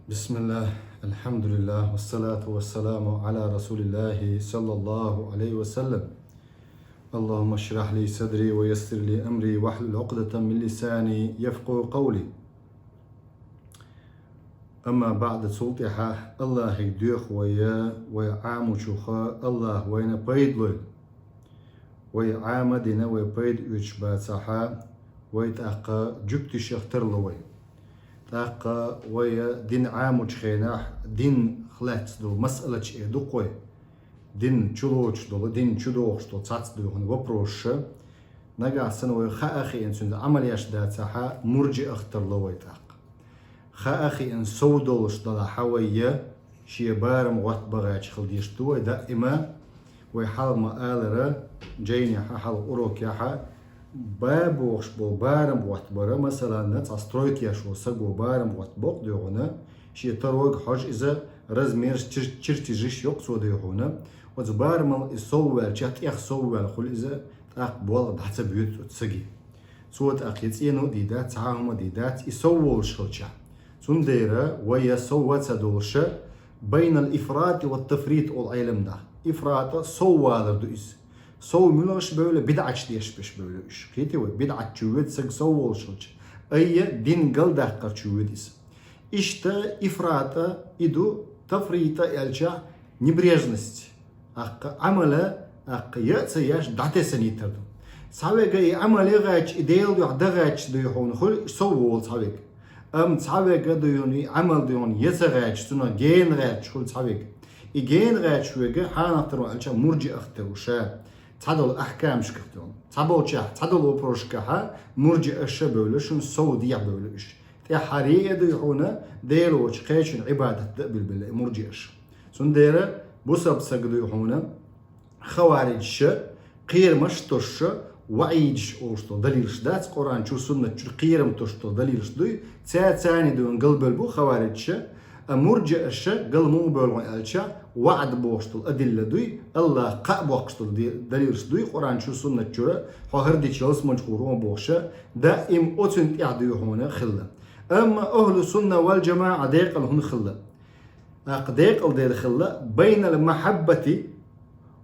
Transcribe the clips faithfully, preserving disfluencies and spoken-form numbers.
بسم الله، الحمد لله، والصلاة والسلام على رسول الله صلى الله عليه وسلم. اللهم اشرح لي صدري ويسر لي أمري واحلل عقدة من لساني يفقهوا قولي. أما بعد, цул тӀехьа Аллахьига доьху вай, вай Ӏамучуха, Аллахь вайна пайда лойла. Вай Ӏама дина, вай пайда оьцуш бацахьа, вай тӀаккха жуьгтишех тарло вай. ТӀаккха вай дин Ӏамучу хенахь, динах лаьцна долу масъалаташ эр ду-кх вай. Дин чу лоцуш долу, дин чу дохуш долу цхьацца дуьйхьун вопросаш. Нагахь санна вай хаа хиъна цуьнца Ӏамал еш дацахьа, муржиах тарло вай тӀаккха. Хаа хиъна сов долуш далахьа вай, шен барам гӀоттабан гӀерташ хила дезаш ду вай даима. Вай хьалха ма-аллара, жайнехьа, хьалха урокехьа, ба бохуш болу барам гӀоттабар, масалан, цхьа стройка еш волу саго барам гӀоттабо-кх дуьйхьуна, шен тарога хьожу иза, размераш, чер-, чертежаш йо-кх цо дуьйхьуна. Оцу барамал и сов ваьлча, тӀех сов ваьлла хуьлу иза, тӀаккха болх дӀа ца боьду оцу саге. Цо тӀаккха я цӀено а дийдац, цхьа а хӀума дийдац, и сов волуш хилча. Цундела вай я сов ца долуша, байнал ифрати ва тафрит олу Ӏелам нах. Ифрата сов валар ду иза. Сов муьлхаш бевлла, бидӀаташ деш беш бевлла уьш. Кхетий вай, бидӀат чу воьду саг сов волуш хилча. Айя дин галдаккхар чу воьду иза. Иштта ифрата и ду, тафрита аьлча небрежность. ТӀаккха Ӏамала, тӀаккха я а ца еш, дӀатесна йитар ду. Цхьавега и Ӏамал я гӀерташ, и Делан дуьхьа дан гӀерташ дуй хьуна хуьлу, сов волу цхьавега. Амма цхьавега дуй хьуна и Ӏамал дуй хьуна я ца гӀерташ, цунах гена гӀерташ хуьлу цхьавега. И гена гӀерташ вега хьанах тарло аьлча муржиах тарло ша. Цхьадолу ахькамашках дуй хьуна. Цхьаболчехь, цхьадолу вопросашкахьа муржиаша бевлла, шуна сов дехьа бевлла уьш. ТӀаьххьара а дуй хьуна, Дела воцу кхечун Ӏибадат дан а билбелла и муржиаш. Цундела бусалба саг дуй хьуна, хавариджаша, кхерамаш тосуша, ваӀидаш олуш долу далилаш дац, Къуръан чу, суннат чу кхерам тосуш долу далилаш дуй, ца-, царна дуй хьуна галбевлла бу хавариджаша, а муржиаша гал муха бевлла хьуна аьлча, ваӀд бохуш долу адилла дуй, Аллах кхаъ боккхуш долу де-, далилаш дуй, Къуръан чу, суннат чура, хьо хӀара дича ялсаманчу гӀур хьуна бохуша, даим оцунна тӀехь дуй хьуна хилла. Амма ахӀлу сунна вал жамаӀа декъала хӀун хилла? ТӀаккха декъала дела хилла, байнал махьаббати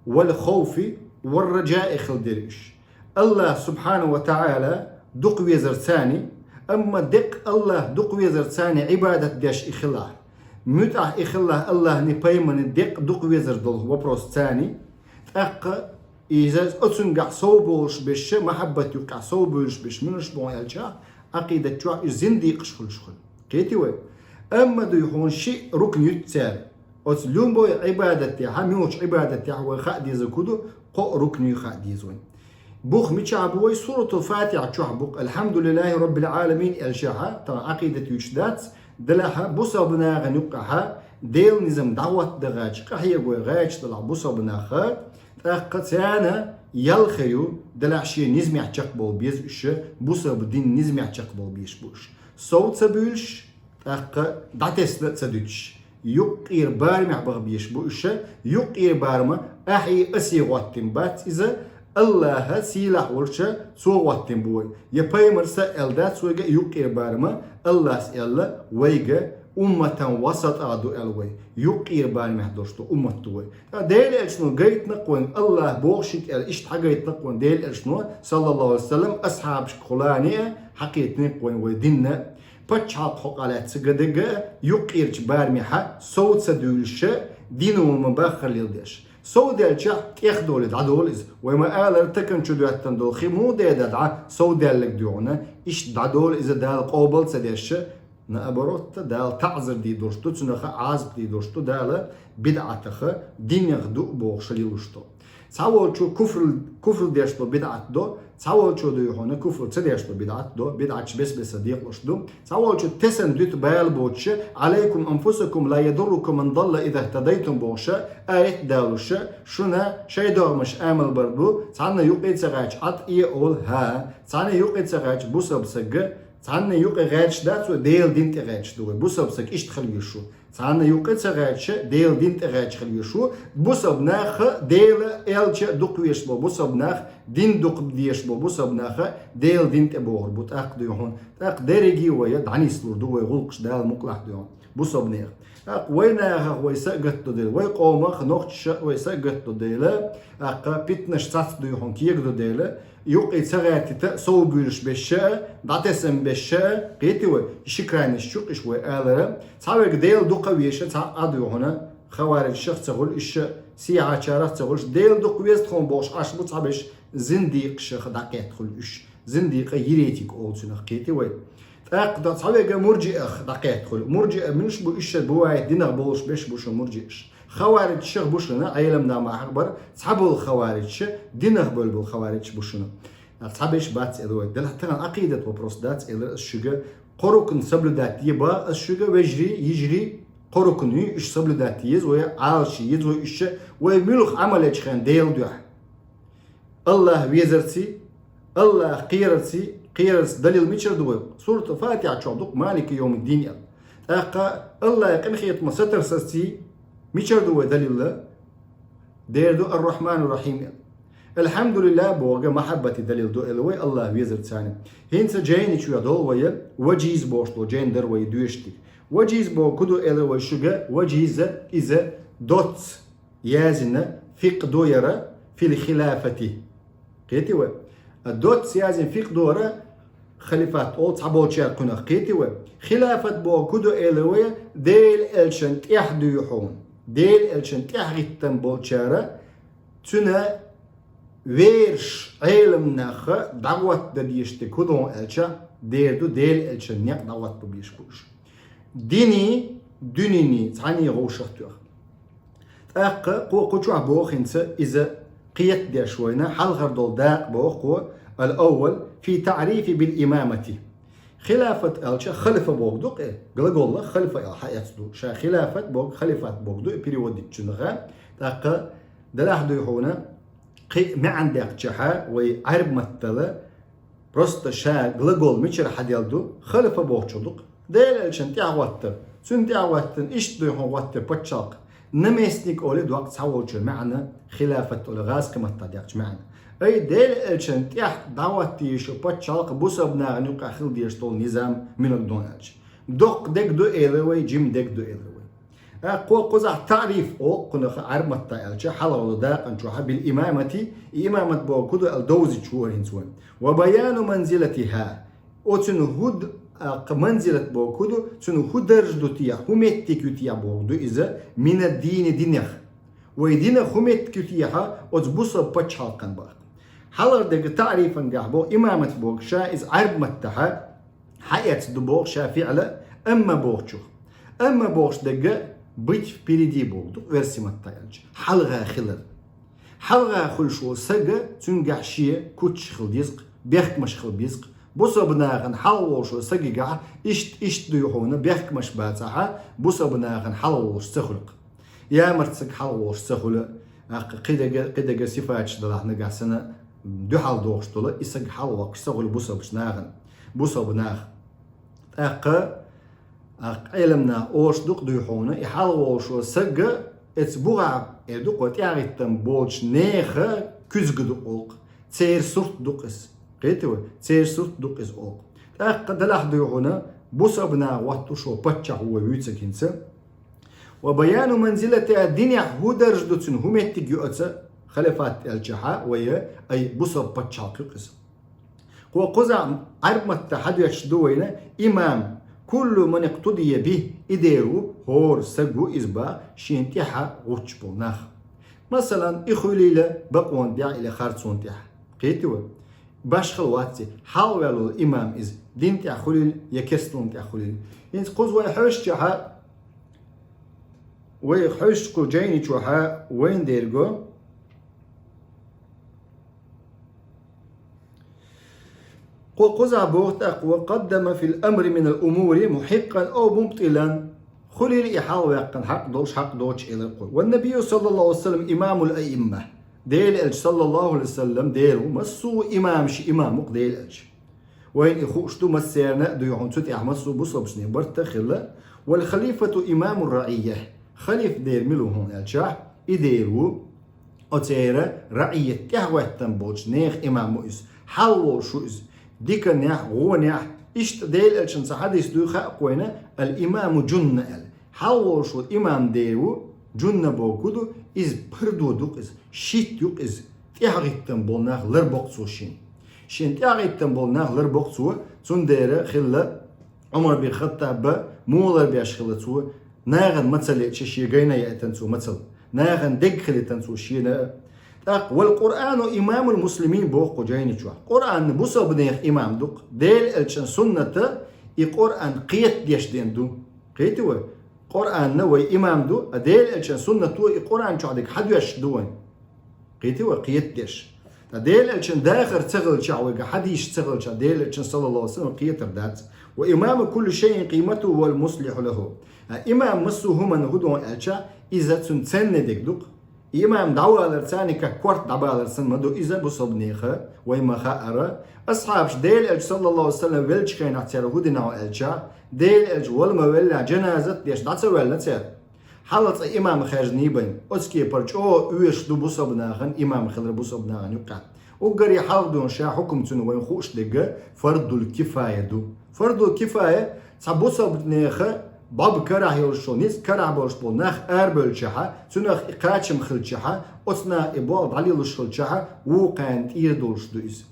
вал ховфи вар раджаи хила дира уьш. Аллах субхьанаху ва таӀала дукха везар царни, амма декъ Аллах дукха везар царни Ӏибадат деш и хилахь. МуьтӀахь и хилахь Аллахьни пайхамарни декъ дукха везар долу вопрос царни, тӀаккха иза оцунгахь сов болуш беша, махьаббат юккъехь сов буьйлуш беша, муьлш боху аьлча, Ӏакъидат чохь уьш зиндийкъаш хуьлуш хуьлу. Кхетий вай? Амма дуй хьуна шиъ рукн юьту цара. Оцу любой Ӏибадатехьа, муьлхачу Ӏибадатехьа вай хаа деза кху ду, кхо рукн юй хаа деза вайн. Бух мичахь бу вай, Суратул Фатихьа чохь бу-кх, Алхьамдулиллахи Роббил Ӏаламин аьлчахьа, тхан Ӏакъидат юьтуш дац, делахьа бусалба нахана юккъехьа, Делан низам дӀахӀотта дан гӀерташ, къахьега вай гӀерташ делахь бусалба наха, тӀаккха царна ял хир ю, делахь шен низамехь чекхбовла беза уьш, бусалба дин низамехь чекхбовла безаш бу уьш. Сов ца буьйлуш, тӀаккха дӀатесна а ца дуьтуш, юккъера барамехь баха безаш бу уьш, юккъера барама ахьий асий гӀоттина бац иза, Аллаха сийлахь волча цо гӀоттина бу вай. Я пайхамарса аьлла дац вайга юккъера барама, Аллас аьлла вайга умматан васатӀа ду аьлла вай. Юккъера барамехь долуш ду уммат ду вай. Ткъа Делан элчано гайтина-кх вайн, Аллах бохуш ю аьлла, иштта хьагайтина-кх вайн Делан элчано, саллаллаху Ӏалайхи ва саллам, асхьабашка хулане а, хьакхетане-кх вайн вай динна. Пачхьалкх хьокъехь лаьцна га дерг а, юккъерчу барамехьа сов ца дуьйлуша, дино ма баххар леладеш. Сов даьлчахь, тӀех долий, дӀадолу иза. Вай ма-аллара, такан чу доьттина долу хи муха деда дӀа, сов даьлларг дуьхьуна, иштта дӀадолу иза, Дала къобал ца деш, наоборот, Дала таӀзар дийр долуш ду, цунаха Ӏазап дийр долуш ду, Дала бидӀатаха, динах ду бохуша лелаш ду. Цхьаволчо куфр, куфр деш долу бидӀат до, цхьаволчо дуй хьуна куфр ца деш долу бидӀат до, бидӀаташ бес-беса декъалуш ду. Цхьаволчо тесана дуьту бала боцуша, «Ӏалайкум анфусакум ла ядуррукум ман далла иза хтадайтум» бохуша, аят далуша, шуна шайн догӀмаш амал бар ду, цхьанна юкъе ца гӀерташ Ӏад э олу, хӀа, цхьанна юкъе ца гӀерташ бусалба сагга, цхьанна юкъе гӀерташ дац вай, Делан дин тӀе гӀерташ ду вай, бусалба саг иштта хила везаш ву. Цхьанна юкъе ца гӀерташ, Делан дин тӀе гӀерташ хила везаш ву, бусалба наха Дела элча дукха везаш бо, бусалба нах дин дукха дезаш бо, бусалба наха Делан дин тӀе бохур бу, тӀаккха дуй хьуна. ТӀаккха дерриге а вай дӀанислур ду, вай гӀуллакхаш Дала мукъалахь дуй хьуна. бусалба нехан. ТӀаккха вай нахах вай са а гатдо дела, вай къомах, нохчаша вай са а гатдо дела, тӀаккха питнаш цац дуй хьона кегадо дела, юкъе ца гӀертита, сов буьйлуш беша а, дӀатесам беша а, кхетий вай, ши крайность чу кхиш вай алара, цхьавега Дела дукха веша, цхьа а дуй хьона, хаваридшах ца хуьлу иша, сихьачарах ца хуьлуш, Дела дукха веза тхуна бохуш Ӏаш бу цхьаберш, зиндикъашах дӀакхетта хуьлу уьш. Зиндикъа еретик олу цунах, кхетий вай. ТӀаккха до цхьавега мурджиах дӀакхетта хуьлу. Мурджиа муьлш бу, иша бу вай, динах болуш беш бу шуна мурджиаш. Хаваридшах бу шуна, Ӏелам нах ма хьахбар, цхьаболу хаваридша, динах болу болу хаваридша бу шуна. Цхьабеш бац элира вай. Делахь тахана Ӏакъидат вопрос дац элира ас шуьга. Кхо рукн соблюдать е баха ас шуьга, вежарий, йижарий, кхо рукн ю, уьш соблюдать еза вай, Ӏалашъе еза вай уьш, вай муьлха Ӏамал ечу хенахь Делан дуьхьа. Аллах везарций, Аллах кхерарций, кхерарца далил мичара ду вай? Сурат Фатихьа чохь ду-кх Малики йовмиддин аьлла. ТӀаккха Аллах къинхетамах сатарсарций мичара ду вай далилла? Дера ду Ар-Рахьманур-Рахьим аьлла. Алхьамдулиллах бохург махьаббате далил ду элира вай Аллах везарца. ХӀинца жайни чу долу вай, ваджиз бохуш долу жайна дара вай доьшуш дерг. Ваджиз бохург ду элира вай шуьга, ваджиз иза доцца яздина фикъ ду яра фил хилафати. Кхетий вай? А доцца яздина фикъ ду яра халифат олу цхьаболчаьрга кхунах, кхетий вай? Хилафат бохург ду элира вай, Делан элчан тӀаьхьа дуй хьуна. Делан элчан тӀаьхьа гӀиттина болчара цуьнан верш Ӏелам наха дӀагӀотта дезаш дерг хӀун ду аьлча, дера ду Делан элчан некъ дӀагӀотта беш бу уьш. Диний, дуьненний цхьаьний вовшах тоьхна. ТӀаккха кхо кху чохь боху хӀинца иза кхетадеш вайна, хьалхара долу дакъа боху кхо, ал-аввал, фи таърифи бил имамати. Хилафат аьлча халифа бохург ду-кх, глаголах халифа аьлла хьаэцна ду. Ша хилафат бохург, халифат бохург ду и перевод дитчунах. ТӀаккха делахь дуй хьуна, кхин маьӀна даьккхичахьа, вай Ӏаьрбийн маттала просто ша глагол мичара хьаделла ду, халифа бохучух ду-кх. Делан элчан тӀаьхьа гӀоттар. Цуьнан тӀаьхьа гӀоттина, иштта дуй хьуна гӀоттар пачхьалкх. Наместник олий доккха цхьаволчун маьӀна хилафат олий гӀазкхийн маттахь даьккхича маьӀна. Ай, Делан элчан тӀаьхьа дӀагӀотта йиш йолу пачхьалкх бусалба нахана юкъахь хила дезаш долу низам муьлха ду аьлча. Доккха дерг ду элира вай, жима дерг ду элира вай. ТӀаккха кхо кхузахь таъриф олу кхунах Ӏаьрбийн маттахь аьлча, хьалхара дакъана чохь бил имамати, и имамат бохург хӀун ду аьлла довзуьйтуш ву хӀинца вай. Ва баяну манзилатиха. Оцуьнан хӀун д-, а, кху манзилат бохург хӀун ду, цуьнан хӀун даржа ду техьа, хӀун меттиг ю техьа бохург ду иза, минад-дини динех. Вай динах хӀун меттиг ю техьа, оцу бусалба пачхьалкхан боху. Хьалхара дерг таърифангахь боху, имамат боху, ша иза Ӏаьрбийн маттахьа хьаэцна ду боху ша фиъла, амма бохучух. Амма бохуш дерг быть впереди бохург ду, оьрсийн маттахь аьлча, хьалха хилар. Хьалха хуьлуш волу сага, цуьнгахь шен кучаш хила деза-кх, бехкамаш хила беза-кх. Бусалба нахана хьалха волуш волу сагигахь иштта, иштта дуй хьуна бехкамаш бацахьа, бусалба нахана хьалха волуш ца хуьлу-кх. Ямарта саг хьалха волуш ца хуьлу, тӀаккха кхидерг, кхидерг сифаташ далахь нагахь санна дуьхьал дохуш долу, и саг хьалха воккхуш ца хуьлу бусалбачу нахана, бусалба наха. ТӀаккха, а, Ӏелам наха олуш ду-кх дуй хьуна, и хьалха волуш волу саг, эца бухахь, э, ду-кх вай тӀаьхьагӀиттина болчу нехан куьзга ду-кх олу-кх, церан сурт ду-кх иза. Кхетий вай? Церан сурт ду-кх иза олу-кх. ТӀаккха делахь дуй хьуна, бусалба наха гӀоттуш волу паччахь ву вай вуьйцург хӀинца. Ва баяну манзилатиха, динехь хӀун даржа ду цуьнан, хӀун меттиг ю оцу халифат аьлчахьа вай, ай бусалба паччахьалкх ю-кх иза. Кхо кхузахь Ӏаьрбийн маттахь хьадоьттуш ду вайна имам, куллу ман икътудия бихӀ, и дера ву, хӀора саг ву иза боху шена тӀаьхьа гӀуттуш болу нах. Масалан, и хуьлийла бакъонан тӀехь или харцонан тӀехь. Кхетий вай? Башхалла вац и, хьалха ваьлла волу имам иза, дин тӀехь хуьлийла я керстаналлин тӀехь хуьлийла. ХӀинца кхуза вай хьоьшучохьа, вай хьоьшучу кху жайни чохьа вайна дерг го. Кху кхузахь боху тӀаккха: «Ва къаддама фил амри минал умури мухьиккъан ав мубтилан». Хуьлийла и хьалха ваьккхина хьакъ долуш, хьакъ доцуш элира кхо. «Ван набийю саллаллаху алейхи ва саллам имамул аимма». Делан элча саллаллаху алейхи ва саллам дера ву, массо а имам ши имам ву-кх Делан элча. Вайна и хууш ду, массеран а дуй хьуна цу тӀехь массо а бусалбачу нехан барт а хилла. «Вал халифату имамур раъийя». Халифа дера мила ву хьуна аьлча, и дера ву, оцеран раъийят тӀехьагӀоьттина болчу нехан имам ву иза. Хьалха волуш ву иза. Диканехь, гӀонехь, Иштта Делан элчан цхьа хьадис дуй хаьа вайна: «Ал-имаму джунна», аьлла. Хьалволуш волу имам дера ву, джунна бохург ду, иза пардо ду-кх иза, щит ю-кх иза, тӀаьхьагӀиттина болу нах ларбо-кх цо шена. Шена тӀаьхьагӀиттина болу нах ларбо-кх цо, цундела хилла Ӏумар бин Хаттаба муха ларбеш хилла цо, нахана мацалла яьлча шен гайна яийтина цо мацалла. Нахана дегга хилийтина цо шена. ТӀаккха: «Вал Къуръану имамул муслимин», боху кху жайни чохь. Къуръан бусалбанех имам ду-кх. Делан элчан сунната и Къуръан кхетадеш дина ду. Кхетий вай? Къуръан вай имам ду, а Делан элчан суннато и Къуръан чохь дерг хьадоьшуш ду вайн. Кхетий вай, кхетадеш. Ткъа Делан элчан дахар ца хилчахь, вайга хьадисаш ца хилчахь, Делан элчан, саллаллаху алейхи ва саллям, кхетар дац. «Ва имаму кулли шайин къиматуху вал муслиху лаху». А имам массо а хӀуманна хӀун ду аьлча, иза цуьнан ценна дерг ду-кх. И имам дӀавалар царна как корта дӀабалар санна ма ду иза бусалбанеха, вай ма хаара. Асхьабаш Делан элча, саллаллаху алейхи ва саллям, веллачу хенахь цара хӀун дина аьлча, Делан элча вала ма веллехь, жаназат деш дӀа ца ваьлла цара. Хьалха цкъа имам хаьржиний бен, оцу кепара чӀогӀа оьшуш ду бусалба нахана имам хилар бусалба нахана юккъехь. Уггаре хьалха дуьйна ша хьукам цуьнан вайна хууш дерг фардул кифая ду. Фардул кифая цхьа бусалба нехан бӀаьрг карахь йолуш йолу, ницкъ карахь болуш болу нах арабевллачехьа, цуьнах и кхачам хилчахьа, оцу наха и болх дӀалелош хилчахьа, вукхарна тӀера долуш ду иза.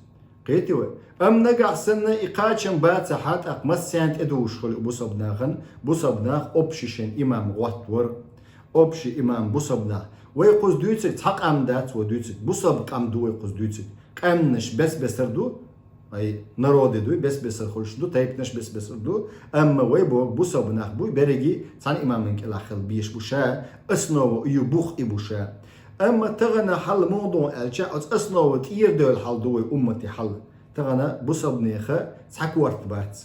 Кхетий вай? Амма нагахь санна и кхачам бацахьа, тӀаккха массарна тӀедугӀуш хуьлу бусалба нахана, бусалба нах общий шен имам гӀоттавар, общий имам бусалба нах. Вай кхуза дуьйцург цхьа къам дац, вай дуьйцург бусалба къам ду, вай кхуза дуьйцург. Къаьмнаш бес-бесар ду, ай, народы дуй, бес-бесар хуьлуш ду, тайпанаш бес-бесар ду, амма вай бохург бусалба нах буй, берриге цхьана имаман кӀелахь хила безаш бу ша, основа ю, бух и бу ша. Амма тахана хьал муха ду аьлча, оцу основа тӀера девлла хьал ду вай умматан хьал. Тахана бусалба нехан цхьа корта бац.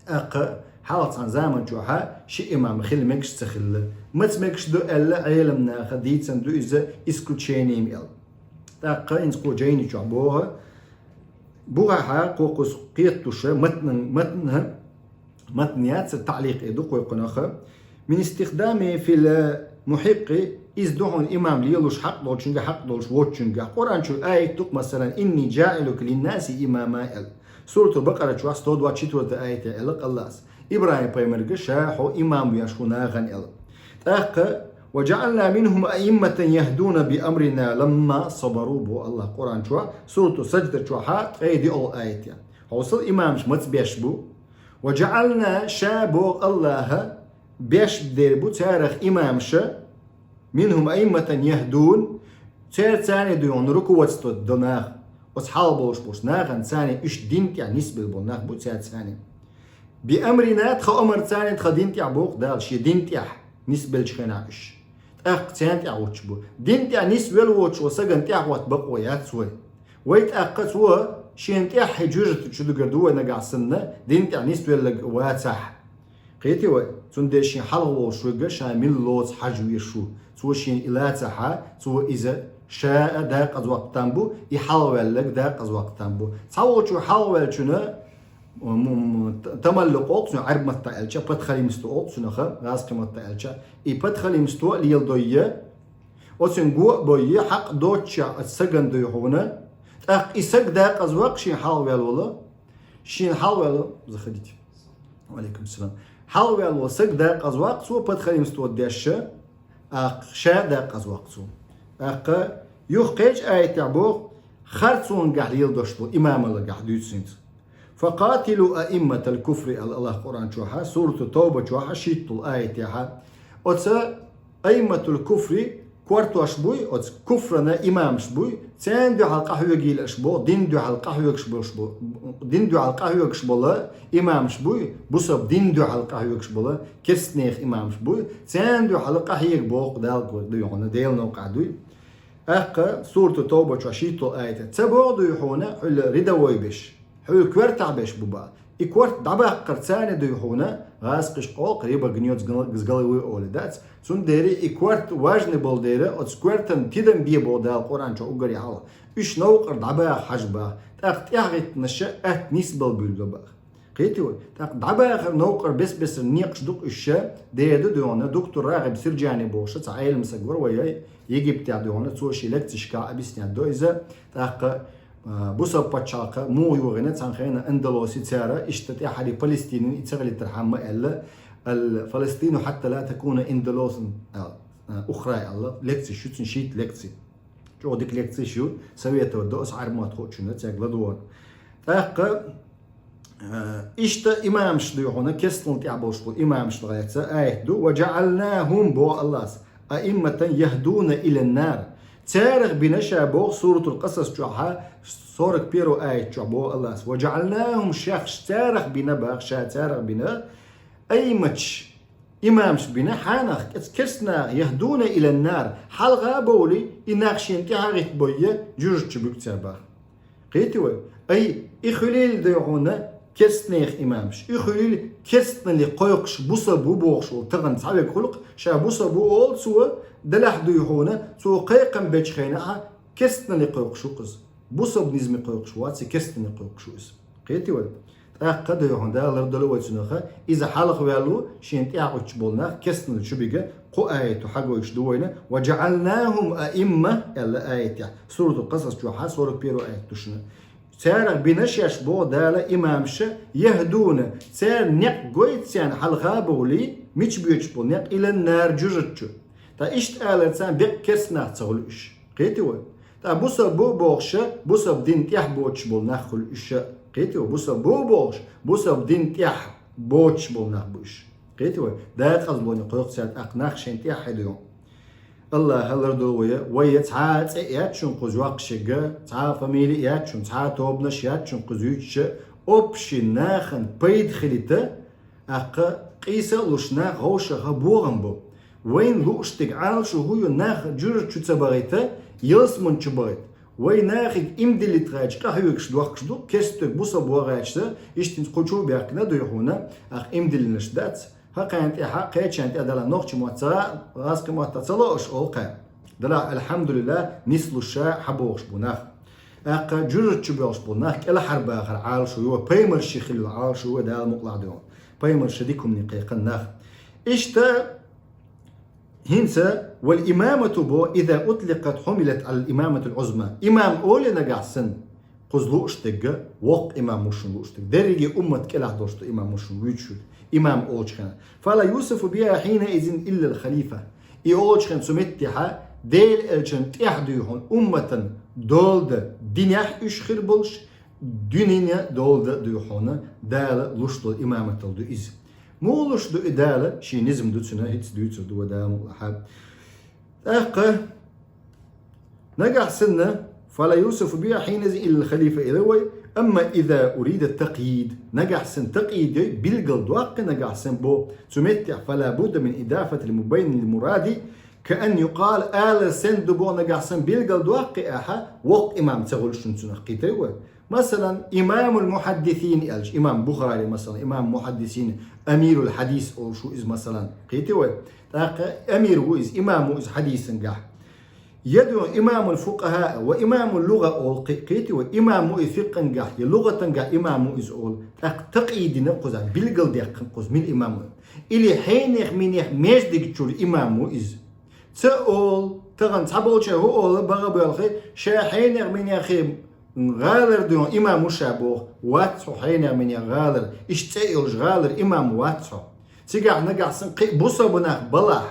ТӀаккха хьалха цхьана заман чохьа ши имам хила мегаш ца хилла. Маца мегаш ду аьлла, Ӏеламнаха дийцина ду иза исключением аьлла. ТӀаккха хӀинца кху жайни чохь боху, бухахьа кху кхуза кхеталуш, матнан, матнан, матн яцара, таъликъ ду кхойкхунах. «Мин истихдами фил мухьикъи», иза ду хьуна имам лелош хьакъ долчуьнга, хьакъ долуш воцчуьнга. Къуръан чуьра аят ду-кх, масалан: «Инни джаилука линнаси имама», аьлла. Суратул Бакъара чохь сто двадцать четвёртый аят аьлла АллахӀас. ИбрахӀим пайхамарга ша хьо имам веш ву нахана аьлла. ТӀаккха: «Ва джаална минхум аимматан яхдуна би амрина ламма сабару», боху АллахӀа Къуръан чохь, Сурату Саджда чохьа ткъе диъалгӀа аят. Хьовсал, имамаш маца беш бу? «Ва джаална», ша боху АллахӀа, беш дер бу царах имамаша, «минхум аимматан яхдун», цаьрца царна дуьйна руководство до нах, оцу хьалха болуш болчу нахана царна уьш дин тӀехь нисбелла болу нах бу цаьрца царна. «Би амрина», тхан омар царна, тхан дин тӀехь боху Дала, шен дин тӀехь нисбеллачу хенахь уьш. ТӀаккха царна тӀехь воцуш бу. Дин тӀехь нисвелла воцуш волу сагана тӀехь хӀотта бакъо яц вай. Вай тӀаккха цо шена тӀехь хьи жуьжата чу дугар ду вай нагахь санна, дин тӀехь нисвелларг вацахь. Кхетий вай? Цундела шен хьалха волуш верг ша мила лоцу хьажа везаш ву. Цо шена и лацахьа, цо иза ша а дакъаза ваккха там бу, и хьалхаваьлларг дакъаза ваккха там бу. Цхьаволчо хьалхаваьллачунна, м, м, т-, тамаллукъ олу цунах, Ӏаьрбийн маттахь аьлча, подхалимство олу цунах, гӀазкхийн маттахь аьлча, и подхалимство а леладойя, оцуьнга го а бойя, хьакъ доцучохь оцу сагана дуй хьуна, тӀаккха и саг дакъаза ваккха шен хьалхаваьлла волу, шен хьалхаваьлла, заходите. Ва алейкум салам. Хьалхаваьлла волу саг дакъаза ваккха, цо подхалимство деш, тӀаккха ша дакъаза ваккха цо. ТӀаккха юха кхечу аятехь боху, харцонгахь леладеш болу имамаллехь дуьйцу хӀинца. «Факъатилу аимматал куфри», аьлла АллахӀа Къуръан чохьа, Сурату Тавба чохьа, шийтталгӀа аятехьа. Оцу аимматул куфри кортош буй, оцу куфрана имамаш буй, царна дуьхьал къахьоьгийла аша боху, дин дуьхьал къахьоьгуш болуш бу-, дин дуьхьал къахьоьгуш болу имамаш буй, бусалба дин дуьхьал къахьоьгуш болу керстанех имамаш буй, царна дуьхьал къахьега боху Дала дуй хьуна, Делан новкъахь дуй. ТӀаккха Сурату Тавба чохь шийтталгӀа аят. Ца боху дуй хьуна, хьуьла рядовой беш, хьуьла коьртахь беш бу боху. И корта дӀабаккхар царна дуй хьуна, гӀазкхаша олу-кх, рыба гнёт с гол-, с головы олий дац. Цундела и корта важный болу дела, оцу коьртана тидам бе боху Дала Къуръан чохь уггаре хьалха. Уьш новкъара дӀабаха хьажа боху. ТӀаккха тӀаьхьагӀиттинарш атта нисбала буьйлабо боху. Кхетий вай? ТӀаккха дӀабахар новкъара бес-бесара некъаш ду-кх уьш ша, дера ду дуй хьуна, доктор РагӀиб Сирджани бохуш цхьа Ӏелам саг вара вай, Египтехь дуй хьуна, цо шен лекцешкахь объяснять до иза, тӀаккха а, бусалба паччахьалкхе муха йогӀийна цхьан хенахь Андалусе цара, иштта тӀаьххьара Палестинина и ца хилийтархьама аьлла, الفلسطين حتى لا تكون أندلسا, а, а, أخرى аьлла, лекцеш ю цун, шийтта лекци. ЧӀогӀа дика лекцеш ю, советовать до ас Ӏарбий мотт хуучунна цаьрга ладогӀарна. ТӀаккха, а, иштта имамаш ду хьуна, керстанал тӀехь болуш болу имамашна гӀаьца аят ду: وجعلناهم, боху Аллас, أئمة يهدون إلى النار. Царах бина ша боху Суратул Къасас чохьа, сорок первый аят чохь боху Аллас: وجعلناهم, шаьш царах бина боху, ша царах бина, أئمة, имамаш бина, хьанах, кӀезиг керстанах, يهدون إلى النار, хьалха а бовлий, и нах шена тӀаьхьа гӀиттабой, жуьжачу буьгу цара боху. Кхетий вай? Ай, и хуьлийла ду хьуна керстанех имамаш, и хуьлийла керстанале кхойкхуш бусалба ву бохуш волу тахана цхьаверг хуьлу-кх, ша бусалба ву олу цо, делахь ду хьуна, цо кхайкхам бечу хенахь керстанале кхойкхуш ву-кх иза. Бусалба низаме кхойкхуш вац и, керстанале кхойкхуш ву иза. Кхетий вай? ТӀаккха ду хьуна, Дала лардойла вай цунах, иза хьалха ваьлла ву, шена тӀаьхьа гӀуттуш болу нах керстанале чу бига, кху аято хьагойтуш ду вайна: وجعلناهم أئمة аьлла аятехь, Суратул Къасас чохьа сорок первый аят ду шуна. Царах бина шаьш боху Дала имамаша, يهدون, цара некъ гойту царна хьалха а бовлий, мича боьдуш болу некъ, إلى النار, жуьжачу. Ткъа иштта алар царна беккъа керстанах ца хуьлу уьш. Кхетий вай? Ткъа бусалба бу бохуша, бусалба дин тӀехь боцуш болу нах хуьлу уьш. Кхетий вай? Бусалба бу бохуш, бусалба дин тӀехь боцуш болу нах бу уьш. Кхетий вай? Дакъазлоне кхойкху цара тӀаккха нах шайн тӀехь хьедуьйгӀу. Аллаха лардо вай, вай цхьа а цӀе яц шуна кхуза йоккхуш ерг, цхьа а фамили яц шуна, цхьа а тобанаш яц шуна кхуза юьйцуш, общий нахана пайда хилийта, тӀаккха къийса а луш нах вовшаха богӀам бу. Вайна лууш дерг Ӏалашо хӀу ю, нах жуьжачу ца бахийта, ялсамани чу бахийта. Вай нахе иман диллийта гӀерташ къахьоьгуш дохкуш ду, керста стаг бусалба ван гӀерташ, иштта хӀинца кху чу а баьхкина ду хьуна, тӀаккха иман диллинарш дац. ХӀокхарна тӀехь, кхечарна тӀехь далахь нохчийн мотт ца, гӀазкхийн мотт ца ло аша олу кхаьа. Далахь, алхьамдулиллахӀ, нислуш ша хьабогӀуш бу нах. ТӀаккха жуьжачу боьлхуш болу нах кӀелхьарбахар Ӏалашо ю, пайхамарши хилла Ӏалашо ю, Дала мукъалахь ду. Пайхамарша дика хӀумане кхайкхина нах. Иштта хӀинца, والإمامة бо, إذا أطلقت حملت على الإمامة العظمى. Имам олий нагахь санна, кхуза лууш дерг, воккха имам ву шуна лууш дерг. Дерриге уммат кӀелахь долуш ду имам ву шуна вуьйцуш верг. Имам олучу хенахь. فلا يوصف بها حينئذ إلا الخليفة. И олучу хенахь цу меттехьа Делан элчанна тӀехь ду хьуна умматан дола дан динехь уьш хир болуш, дуьненан дола дан ду хьуна Дала луш долу имаматалла ду иза. Муха луш ду и Дала, шен низам ду цуьнан, хӀинца дуьйцур ду вай Дала мукъалахь. ТӀаккха нагахь санна, فلا يوصف بها حينئذ إلا الخليفة элира вай, أما إذا أريد التقييد, нагахь санна такъйид йой, билгал доккху нагахь санна бо, цу меттехь, فلا بد من إضافة المبين للمراد كأن يقال, алар санна ду бо нагахь санна билгал доккху ахьа, воккха имам ца хуьлуш шуна цунах, кхийтирий вай. Масалан, имамул мухьаддисин аьлча, имам Бухари, масалан, имам мухьаддисин, амирул хьадис олуш ву иза, масалан, кхийтирий вай. ТӀаккха амир ву иза, имам ву иза хьадисангахь. Я ду имамул фукъахӀа ва имамул лугӀа олу кхи-, кхийтирий вай, имам ву и фикъхангахь, я лугӀатангахь имам ву иза олу. ТӀаккха такъйид дина кхузахь, билгалдаьккхина кхуза, мила имам ву. Или хьенех-минех маьждиг чуьра имам ву иза. Ца олу, тахана цхьаболчара хӀу олу, бага боьлхий, ша хьенех-минехи гӀалара дуьйна имам ву ша боху, вац хьо хьенех-минех гӀалара, иштта цӀе йолуш гӀалара имам вац хьо. Цигахь нагахь санна кхин а бусалба нах балахь,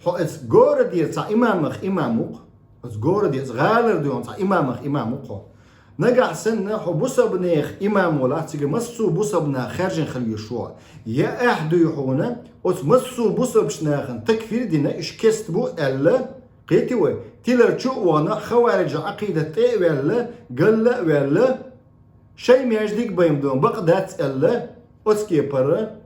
хьо оцу городера цхьа имамах имам ву-кх, оцу городера, оцу гӀалара дуьйна цхьа имамах имам ву-кх хьо. Нагахь санна хьо бусалба нехан имам валахь, цига массо а бусалба нах хаьржина хила везаш ву хьо. Я ахь дуй хьуна, оцу массо а бусалбачу нахана такфир а дина, уьш керста бу аьлла, кхийтирий вай, тилар чу а вахана, хавариджа Ӏакъидат тӀе а ваьлла, галла а ваьлла, шайн маьждиг а байна бакъ дац аьлла, оцу кепара,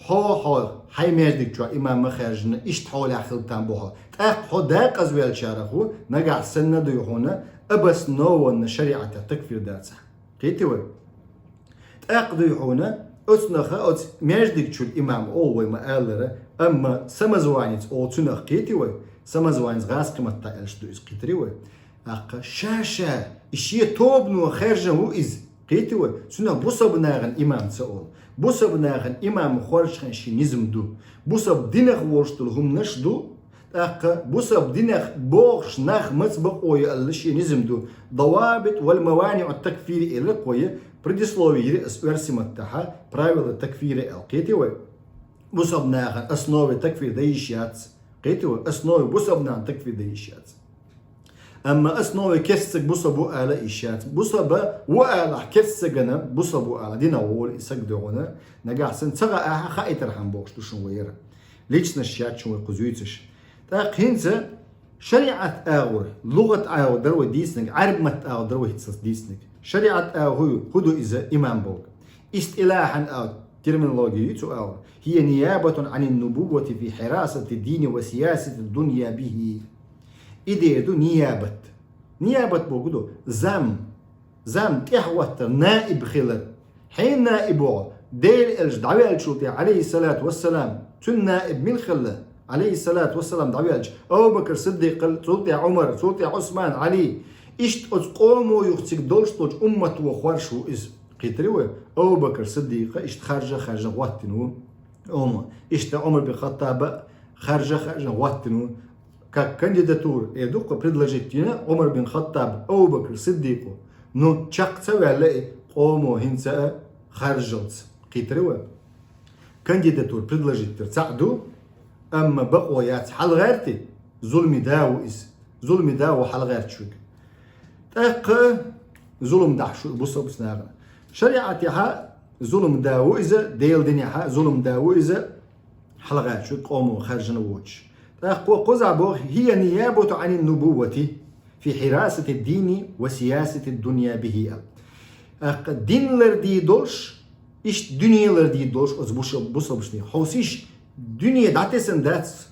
хьо, хьо, хьайн маьждиг чохь имам ма хаьржина, иштта хьолехь хила там бу хьо. ТӀаккха хьо дакъазвеллачарах ву, нагахь санна дуй хьуна, обоснованно шариӀатехь такфир дацахь. Кхийтирий вай? ТӀаккха дуй хьуна, оцу наха, оцу маьждиг чуьра имам олу вай ма-аллара, амма самозванец олу цунах, кхийтирий вай? Самозванец гӀазкхийн маттахь аьлча ду иза, кхийтирий вай? ТӀаккха ша-ша, и шен тобано хаьржина ву иза. Кхийтирий вай? Цунах бусалба нахана имам ца олу. Бусалба нахана имам хоржучу хенахь шен низам ду. Бусалба динах волуш долу хӀуманаш ду. ТӀаккха бусалба динах бохуш нах маца бакъо я аьлла шен низам ду. Давабит вал маваниъу такфири элира кхо я, предислови йира ас оьрсийн маттахьа, правила такфира аьлла. Кхетий вай? Бусалба нахана основе такфир дан йиш яц. Кхетий вай? Основе бусалба нахана такфир дан йиш яц. Амма основе кестаг бусалба ву ала йиш яц. Бусалба ву алахь кестагана бусалба ву ала динах вола и саг дуьхьуна, нагахь санна ца гӀа ахьа хаийтархьама бохуш ду шуна вай яра. Личность яц шуна вай кху зуьйцуш. ТӀаккха хӀинца шариӀат агӀор, лугӀат агӀор дара вай дийцинарг, Ӏарб матта агӀор дара вай хӀинца дийцинарг. ШариӀат агӀо хӀу ю? ХӀу ду иза иман бохург? Истилахьан агӀо, терминология ю цу агӀор. Хия ниябатун Ӏанин нубуввати фи хьирасати дини ва сиясати дунъя бихи. И дер ду ниябат. Ниябат бохург ду зам. Зам, тӀаьхьахӀоттар, наиб хилар. Хьенан наиб ву хьо? Делан элча дӀаваьллачул тӀехьа, Ӏалайхиссалату вассалам, цуьнан наиб мила хилла? Ӏалайхиссалату вассалам дӀаваьлча, Абу Бакр Сиддикъ хилла, цул тӀехьа Ӏумар, цул тӀехьа Ӏусман, Ӏали. Иштта оцу къомо юха цига долуш долчу уммат ву хоржуш ву иза. Кхийтарий вай? Абу Бакр Сиддикъа иштта харжа-харжа хӀоттина ву. Ӏумар. Иштта Ӏумар бин Хаттаба харжа-харжа хӀоттина ву. Как кандидатура, э, дуккха предложить йина Ӏумар бин Хаттаб Абу Бакр Сиддикъо. Ну, чекх ца ваьлла и къомо хӀинца а харжалц. Кхийтарий вай? Кандидатура предложить дара цхьаъ ду, амма бакъо яц. ХьалагӀерти, зуламе да ву иза. Зуламе да ву хьалагӀерташ верг. ТӀаккха зулам дахьаш ву бусалба нахана. ШариӀатехьа зулам да ву иза, Делан динехьа зулам да ву иза, хьалагӀерташ верг къомо харжина воцуш. ТӀаккха кхо-, кхузахь боху: «Хия ниябату Ӏанин нубуввати фи хьирасати дини ва сиясати дунъя бихи», аьлла. ТӀаккха дин лардийр долуш, иштта дуьне лардийр долуш оцу буша-, бусалбашний. Хьовсийша, дуьне дӀатесна дац,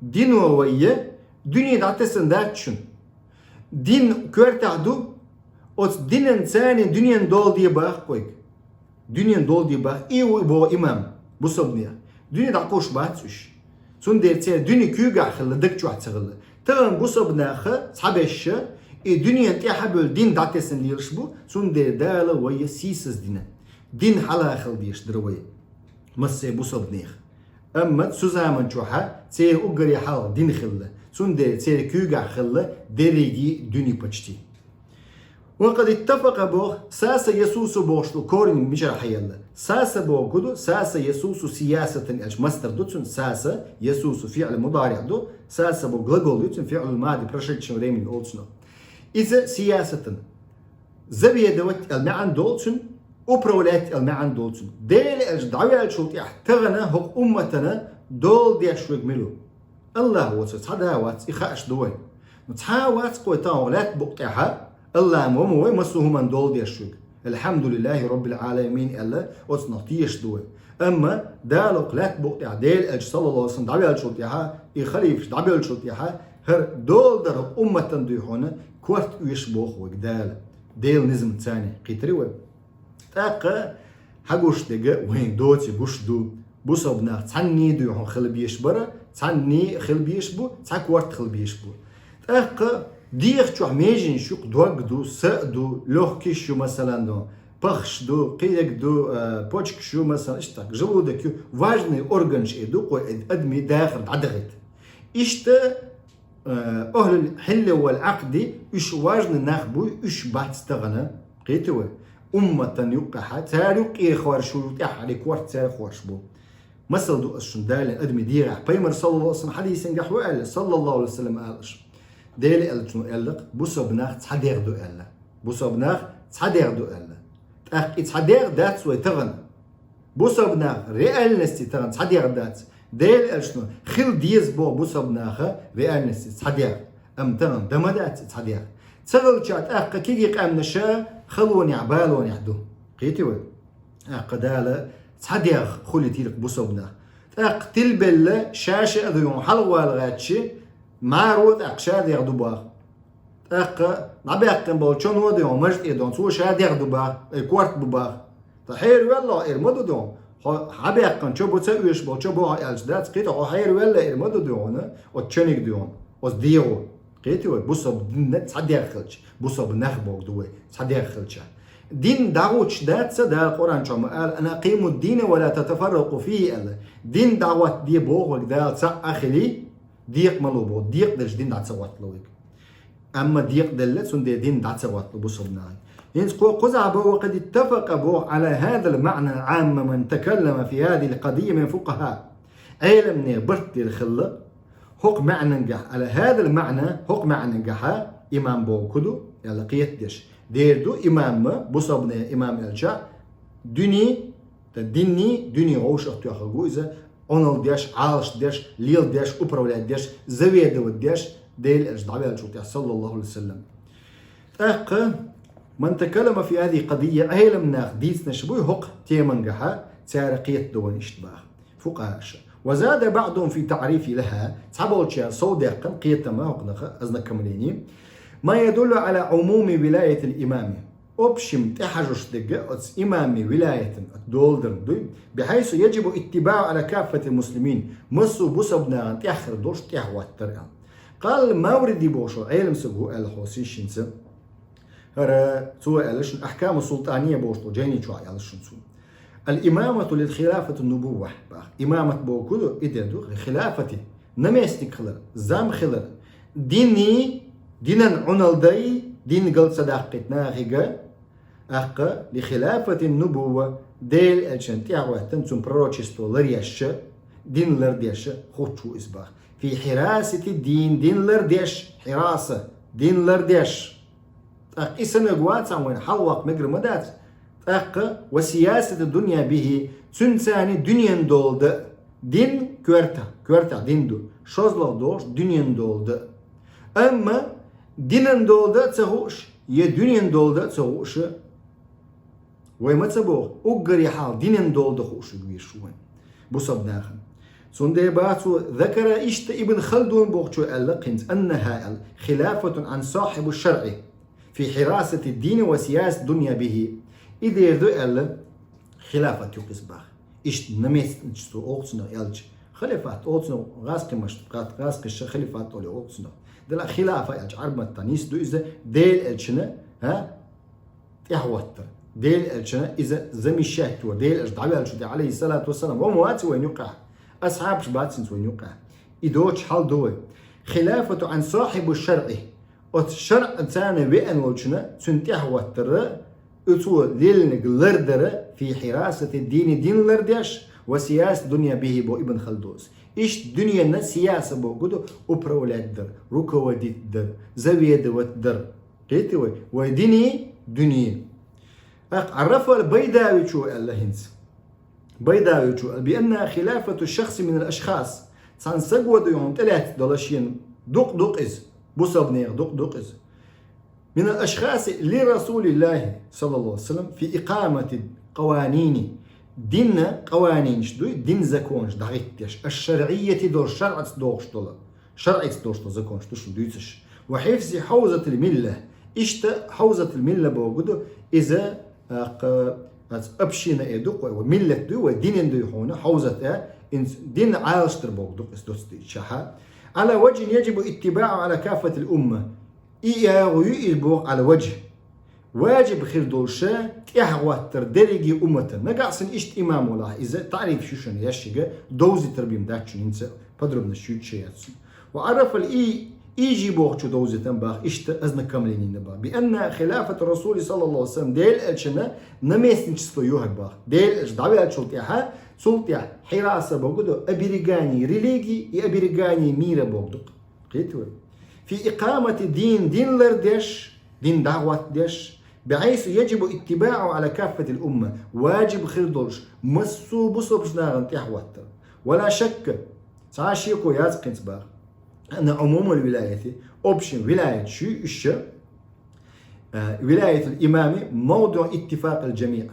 дино вай я, дуьне дӀатесна дац шуна. Дин коьртехь ду, оцу динан царна дуьненан дола де баккха вайга. Дуьненан дола де баккха, и ву и боху имам, бусалбанех. Дуьне дӀакхуьуш бац уьш. Цундела церан дуьне куьйгахь хилла, даг чохь ца хилла. Тахана бусалба наха цхьаберш и дуьненан тӀаьхьа а бевлла дин дӀатесна лелаш бу, цундела Дала вай сийсаздина. Дин хьалха хила дезаш дара вай, массо а бусалбанех. Амма цу заман чохьа церан уггаре хьалха дин хилла, цундела церан куьйгахь хилла дерриге дуьне почти. Ва къад иттафакъа боху, саса ясусу бохуш ду корень мичара хьаелла. Саса боху ду, саса ясусу сиясатан аьлча мастар ду цуьнан, саса ясусу фиъл мудариъ ду, саса боху глагол ду цуьнан, фиълул мади прошедшего времени олу цунах. Иза сиясатан. Заведовать аьлла маьӀна долу цуьнан, управлять аьлла маьӀна долу цуьнан. Делан элча дӀаваьллачул тӀаьхьа тахана хӀокху умматана дола деш верг мила ву? АллахӀ воцург цхьа да вац, и хууш ду вайна. Ну, цхьа а вац кхой тахана хӀокху лаьтта букъа тӀехьа, АллахӀ ма ву вай массо а хӀуманна дола деш верг. «Алхьамдулиллахи Роббил Ӏаламин», аьлла, оцунах тешаш ду вай. Амма Дала хӀокху лаьтта букъа тӀехь Делан элча, саллаллаху алейхи ва саллям, дӀаваьллачул тӀехьа, и халифаш дӀабевллачул тӀехьа, хӀара дола дар хӀокху умматана дуй хьуна, корта оьшуш боху вайга Дала. Делан низам царна кхийтарий вай. ТӀаккха хьагуш дерг вайна доций гуш ду. Бусалба нах цхьанний дуй хьуна хила безаш бара, цхьанний хила безаш бу, цхьа корта хила безаш бу. ТӀаккха дегӀа чохь меженаш ю-кх, дог ду, са а ду, лёгкиш ю, масалан, ду, пахаш ду, кхидерг ду, а, почкаш ю, масалан, иштта желудок ю, важный органаш э ду-кх вай, э, адамийн дахар дӀадахийта. Иштта, а, ахӀлул хьилли вал Ӏакъди, уьш важный нах буй, уьш бац тахана, кхийтарий вай, умматан юккъехьа, цара юккъе хоржуш ву, тӀаьххьара корта цара хоржуш бу. Масал ду ас шуна Далин адамийн дегӀехь. Пайхамар, саллаллаху алейхи ва саллям, хьадисангахь хӀун аьлла, саллаллаху алейхи ва саллям, аьлла аша. Делан элчано аьлла-кх, бусалба нах цхьа дегӀ ду аьлла. Бусалба нах цхьа дегӀ ду аьлла. ТӀаккха и цхьа дегӀ дац вай тахана. Бусалба нах реальности тахана цхьа дегӀ дац. Делан элчано хила деза боху бусалба наха реальности цхьа дегӀ. Амма тахана дан ма дац и цхьа дегӀ. Ца хилча тӀаккха кегий къаьмнаша халонехь, балонехь ду. Кхийтарий вай? ТӀаккха Дала цхьа дегӀ хуьлийтира-кх бусалба нах. ТӀаккха тилбелла ша-ша а дуй хьуна хьалхавала гӀерташ, маро а тӀаккха ша дегӀ ду боху. ТӀаккха дӀабаьккхина болу чоно а дуй хьуна мажа тӀе ду хьуна, цо ша дегӀ ду боху, ай, корта бу боху. Ткъа хьеравелла хьо, эр ма ду дуй хьуна. Хьо хьабаьккхина чо бу ца оьшуш болу чо бу хьо аьлча дац, кхийтарий, хьо хьеравелла эр ма ду дуй хьуна, оцу чониг дуй хьуна, оцу дегӀо. Кхийтарий вай, бусалба дин цхьа дегӀ хилча, бусалба нах бохург ду вай, цхьа дегӀ хилча. Дин дӀагӀуттуш дац, Дала Къуръан чохь ма аьлла: «Ан акъиму ддина ва ла татафарракъу фийхи», аьлла. Дин дӀагӀоттаде бохург Дала цхьаъ а хилий, Декъа ма ло боху, декъа делча дин дӀа ца гӀоттало вайга. Амма декъа делла, цундела дин дӀа ца гӀоттало бусалба нахага. ХӀинца кхо кхузахь боху: وقد اتفق боху على هذا المعنى العام من تكلم في هذه القضية من الفقهاء. Ӏеламнех барт дийр хилла, хӀокху маьӀнангахь, على هذا المعنى, хӀокху маьӀнангахьа имам боху ду, аьлла кхетадеш. Дера ду имам, бусалбанех имам аьлча, дуьне, ткъа динний, дуьне вовшах тоьхнарг ву иза, Ӏуналла деш, Ӏалашдеш, леладеш, управлять деш, заведовать деш, Делан элча дӀаваьллачул тӀаьхьа, саллаллаху Ӏалайхи ва саллам. ТӀаккха, من تكلم في هذه القضية, Ӏеламнах дийцинарш буй хӀокху темангахьа, цара кхетадо вайна иштта баха фукъахӀаша. وزاد بعضهم في تعريف لها, цхьаболчара сов даьккхина кхетама хӀокхунах, ознакомление, ما يدل على عموم ولاية الإمام. Общем, тӀехьажош дерг оцу имаман вилаятан оцу доладарна дуй, بحيث يجب اتباعه على كافة المسلمين, массо а бусалба нахана тӀехь хир долуш тӀехьахӀоттар аьлла. قال الماوردي бохуш волу Ӏеламстаг ву аьлла хьо сийшинца. ХӀара цо аьлла шуна, Ахькаму Султания бохуш долу жайни чохь аьлла шуна цо. الإمامة للخلافة النبوة баха. Имамат боху ду, и дер ду, хилафати, наместник хилар, зам хилар, динний, динан Ӏуналла дай, дин гал ца даккхийта нахига, тӀаккха, لخلافة النبوة, Делан элчан тӀехьахӀоьттина, цуьнан пророчество ларъеш, дин лардеш хуттуш ву иза баха. في حراسة الدين, дин лардеш, хьираса, дин лардеш. ТӀаккха и санаг вацахь вайна хьалаваккха мегар ма дац. ТӀаккха, وسياسة الدنيا به, цуьнан царна дуьненан дола дан, дин коьртахь, коьртахь дин ду, шозлагӀа долуш дуьненан дола дан. Амма динан дола дан а ца хууш, я дуьненан дола дан а ца хууш, вай ма ца боху, уггаре хьалха динан дола дан хууш вуьгу везаш ву вайн бусалба нахана. Цундела баха цо, ذكر, иштта Ибн Халдун бохучо аьлла кхинца, أنها аьлла, خلافة عن صاحب الشرع في حراسة الدين وسياسة الدنيا به. И дер ду аьлла, хилафат ю-кх иза баха. Иштта наместничество олу цунах аьлча, халифат олу цунах, гӀазкхи машт-, гӀазкхиша халифат олу олу цунах. Делахь хилафа аьлча Ӏарбматта нийса ду иза, Делан элчана, а, тӀехьахӀоттар. Делан элчана иза замещать вар. Делан элча дӀаваьллачул тӀаьхьа, Ӏалайхиссалату вассалам, ва ма вац вайн юкъахь. Асхьабаш бац хӀинца вайн юкъахь. И доцуш хьал ду вай. خلافة عن صاحب الشرع. Оцу шаръан царна веана волчунна, цуьнан тӀехьахӀоттар, и цо леллинарг лардар, في حراسة الدين, дин лардеш, وسياسة الدنيا به боху Ибн Халдуна. Иштта дуьненан сияса боху ду, управлять дар, руководить дар, заведовать дар. Кхетий вай? Вай динан, дуьненан. ТӀаккха عرف البيضاوي аьлла хӀинца. Байдавичо аьлла, بأنها خلافة شخص من الأشخاص. Цхьана саго ду хьуна тӀелаьцна долу шена дукъ-дукъ иза, бусалба нехан дукъ-дукъ иза. من الأشخاص لرسول الله صلى الله عليه وسلم في إقامة القوانين. Динан къаванинаш дуй, дин законаш дӀахӀиттадеш, الشرعية долу, шарӀаца догӀуш долу, шарӀица долуш долу законаш ду шуна дуьйцуш. وحفظ حوزة الملة. Иштта хьаузатул милла боху ду, иза, а, кха, ац община э ду-кх вай, вай миллат дуй, вай динан дуй хьуна, хьаузат э, инц-, дин Ӏалашдар боху ду-кх иза доцу дийчахьа. على وجه يجب اتباعه على كافة الأمة. И агӀо ю иза боху على وجه. Важиб хир долуша тӀаьхьахӀоттар дерриге умматан. Нагахь санна иштта имам валахь, иза таӀриф шу шуна ящига, довзийтар бен дац шуна хӀинца, подробно шу чу яц шуна. وعرف الإي-, إيجي бохучо довзийтан баха, иштта ознакомление баха. بأن خلافة الرسول صلى الله عليه وسلم, Делан элчана наместничество ю хӀара баха. Делан элча дӀаваьллачул тӀаьхьа, цул тӀаьхьа хьираса боху ду, оберегание религии и оберегание мира боху ду-кх. Кхетий вай? في إقامة الدين, дин лардеш, дин дӀахӀоттадеш, بحيث يجب اتباعه على كافة الأمة, важиб хир долуш, массо а бусалба нахана тӀаьхьахӀоттар. ولا شك, цхьа а шеко яц-кх хӀинца баха, أن عموم الولاية, общем вилаяташ ю уьш, а, ولاية الإمام موضع اتفاق الجميع.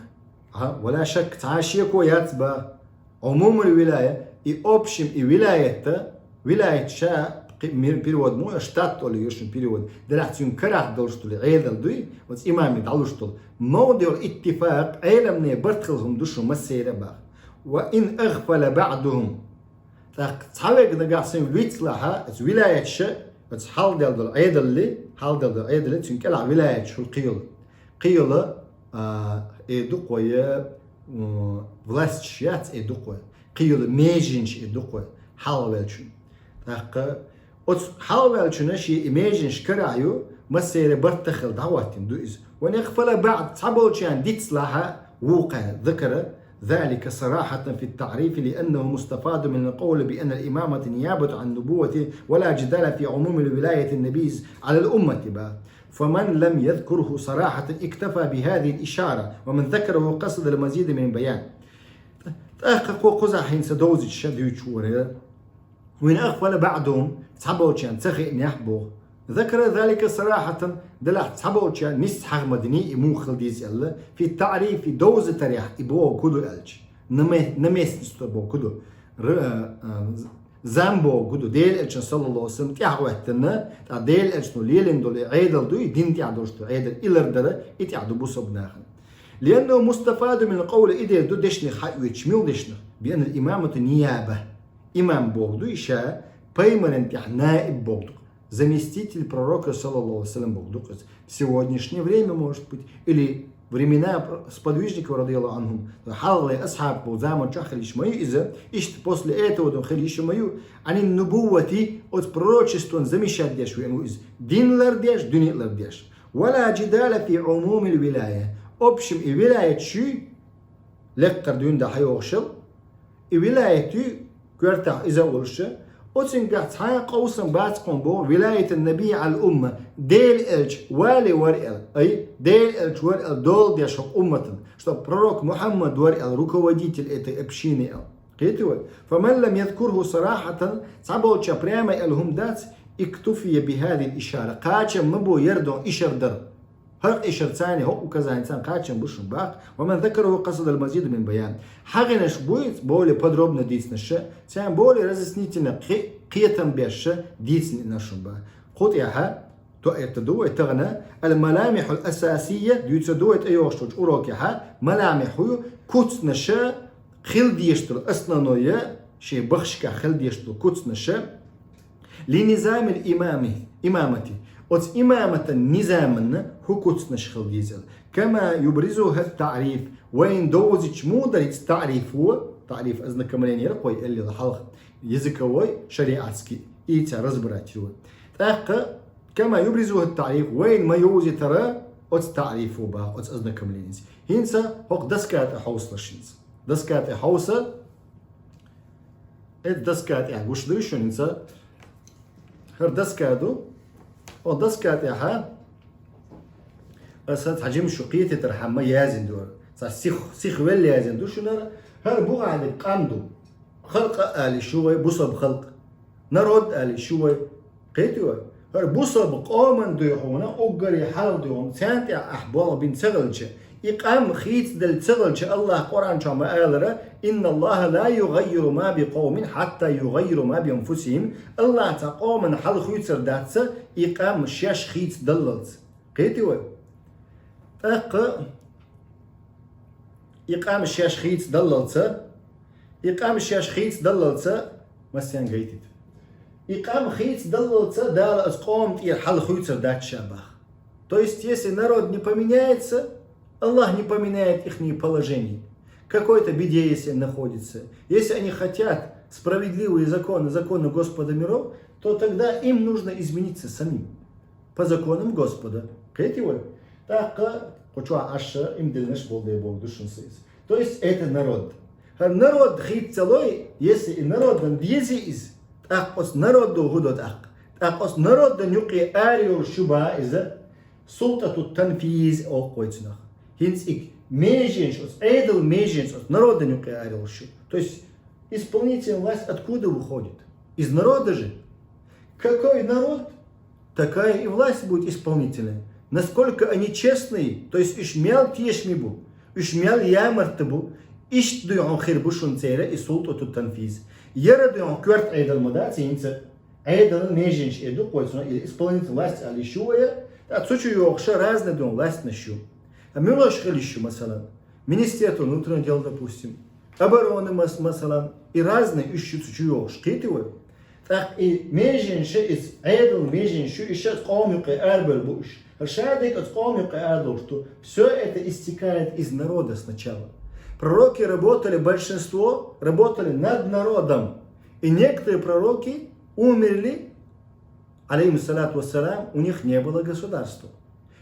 А, ولا شك, цхьа а шеко яц баха, Ӏумумул вилая, и общем, и вилаятта, вилаят ша, кхи-, мир-, перевод мо, штат олу йо шун перевод. Делахь цуьнан карахь долуш долу Ӏедал дуй, оцу имаме дӀалуш долу. موضع الاتفاق, Ӏеламне барт хила хӀума ду шун массеран баха. وإن أغفل بعضهم. ТӀаккха цхьаверг нагахь санна вицлахьа, оцу вилаят ша, оцу хьалдел долу Ӏедалли, хьалдел долу Ӏедалли, цуьнан кӀелахь вилаяташ хуьлу кхин йолу. Кхин йолу, а, э ду-кх вай, м, власташ яц э ду-кх вай. Кхин йолу меженаш э ду-кх вай, хьалхавелчун. ТӀаккха оцу хьалаваьллачунна шен и меженаш карахь ю, массеран барт таххал дӀахӀоттийна ду иза. وإن أغفل بعض, цхьаболчарна дицлахь, вукху ذكر ذلك صراحة في التعريف لأنه مستفاد من القول بأن الإمامة نيابة عن النبوة ولا جدال في عموم ولاية النبي على الأمة بقى. فمن لم يذكره صراحة اكتفى بهذه الإشارة ومن ذكره قصد المزيد من بيان. ТӀаккха кху кхузахь хӀинца довзийта ша дуьйцуш вара. وإن أغفل بعضهم, цхьаболчарна ца хиънехь боху. ذكر ذلك صراحة, делахь цхьаболчарна нийса хьагӀ ма дини и муха хила деза аьлла, في التعريف, довзийтарехь и бохург хӀун ду аьлча. На ме-, на местность бохург хӀун ду. Р-, а, а, зам бохург хӀун ду. Делан Элчанна, саллаллаху Ӏалайхи ва саллам, тӀаьхьахӀоьттина, ткъа Делан Элчано лелийна долу и Ӏедал ду, и дин тӀехь долуш ду Ӏедал, и лардар, и тӀехь ду бусалба нахана. لأنه مستفاد من القول, и дерг ду дешнех хьаоьцуш, мила дешнех. بأن الإمامة نيابة. Имам бохург ду и ша, пайхамаран тӀехь наиб бохург ду. Заместитель пророка, саллаллаху Ӏалайхи ва саллам, бохург ду иза. В сегодняшнее время, может быть, или времена сподвижников, радияллаху Ӏанхум, хьалхале асхьаб боху заман чохь хила йиш ма ю иза, иштта после этого дун хила йиш ма ю, عن النبوة, оцу пророчествон замещать деш веана ву иза. Дин лардеш, дуьне лардеш. ولا جدال في عموم الولاية. Общем, и вилаят шуьй, лекхара дуьйна дӀахьайогӀуш, и вилаят ю, коьртахь иза а волуш, оцуьнгахь цхьа а къовсам бац кхуьнан боху, ولاية النبي على الأمة, Делан Элча вале вара аьлла, ай, Делан Элча вара аьлла дола деш хӀокху умматан, что пророк Мухьаммад вара аьлла руководитель этой общины аьлла. Кхетий вай? فمن لم يذكره صراحة, цхьаболчо прямо аьлла хӀума дац, اكتفي بهذه الإشارة. Кхачам ма бу яра дон ишар дар. ХӀара ишар царна, хӀокху указанца кхачам бу шуна баккха. ومن ذكره قصد المزيد من بيان. ХьагӀинаш буй более подробно дийцинарш, царна более разъяснительно кхе-, кхетам беш дийцинарш шуна баккха. Кху тӀехь тоьар ду вай тахана, الملامح الأساسية, дуьйцур ду вай тӀейогӀуш долчу урокехь, маламихь ю, куцнаш, хила дезаш долу, основное, шен бахшкахь хила дезаш долу куцнаш, لنظام الإمام, имамати, оцу имаматан низаманна хӀун куцнаш хила деза аьлла. كما يبرزها التعريف, вайна довзуьйтуш муха дара иза таърифо, таъриф ознакомление яра кхо эллина хьалха, языковой, шариатский, и цара разбирать йо. ТӀаккха كما يبرزها التعريف, вайна ма йовзийтара оцу таърифо боху, оцу ознакомленица. ХӀинца хӀокху доска тӀе хьовсалаш хӀинца. Доска тӀе хьовса, эта доска тӀехь гуш ду шуна хӀинца. ХӀара доска ду. Хьо доска тӀехь аса цхьа жима шу кхетийтархьама яздина ду хӀара. Цхьа сих, сих велла яздина ду шуна хӀара. ХӀара бухахь дерг къам ду. Халкъ а ала йиш ю вай, бусалба халкъ. Народ ала йиш ю вай. Кхетий вай? ХӀара бусалба къоман дуй хьуна, уггаре хьалха дуй хьуна, царна тӀехь ахь болх бина ца хилча, и къам хийцаделла ца хилча, АллахӀа Къуръан чохь ма-аллара: إن الله لا يغير ما بقوم حتى يغيروا ما بأنفسهم. АллахӀа цхьа къоман хьал хуьйцур дац, и къам шаьш хийцадаллалц. Кхетий вай? ТӀаккха и къам шаьш хийцадаллалца, и къам шаьш хийцадаллалца, массен гайтита. И къам хийцадаллалца Дала оцу къоман тӀера хьал хуьйцур дац ша боху. То есть, если народ не поменяется, АллахӀ не поменяет ихние положения. Какой-то беде, если они находятся, если они хотят справедливые законы, законы Господа миров, то тогда им нужно измениться самим. По законам Господа. Кхетий вай? ТӀаккха кху чохь Ӏаш иман диллинарш болу дела бохург ду шуна иза. То есть это народ. ХӀара народ хийца ца лой, если и народан дезий иза, тӀаккха оцу народо хӀун до тӀаккха? ТӀаккха оцу народан юкъе ара йолуш ю боху иза, султӀату танфиз олу вай цунах. ХӀинца и меженаш, оцу Ӏедал меженаш оцу народан юкъе ара йолуш ю. То есть исполнительная власть откуда выходит? Из народа же. Какой народ, такая и власть будет исполнительная. Насколько они честные, то есть уьш мел тешаме бу, уьш мел ямарта бу, иштта дуй хьуна хир бу шуна церан и султӀату танфиз. Яра дуй хьуна коьрта Ӏедал ма дац хӀинца, Ӏедалан меженаш эр ду вай цунах, или исполнительная власть ала йиш ю вай, ткъа цу чу йогӀуш разный дуй хьуна властьнаш ю. Ткъа муьлш хила йиш ю, масалан, Министерство внутренних дел, допустим, обороны, мас-, масалан, и разные уьш ю цу чу йогӀуш, кхетий вай? ТӀаккха и меженаш, иза Ӏедал меженаш ю, и ша оцу къоман юкъе арабевлла бу уьш. ХӀара ша дерг оцу къоман юкъе арадолуш ду. Всё это истекает из народа сначала. Пророки работали, большинство работали над народом. И некоторые пророки умерли, алейхиссалату вассалам, у них не было государства.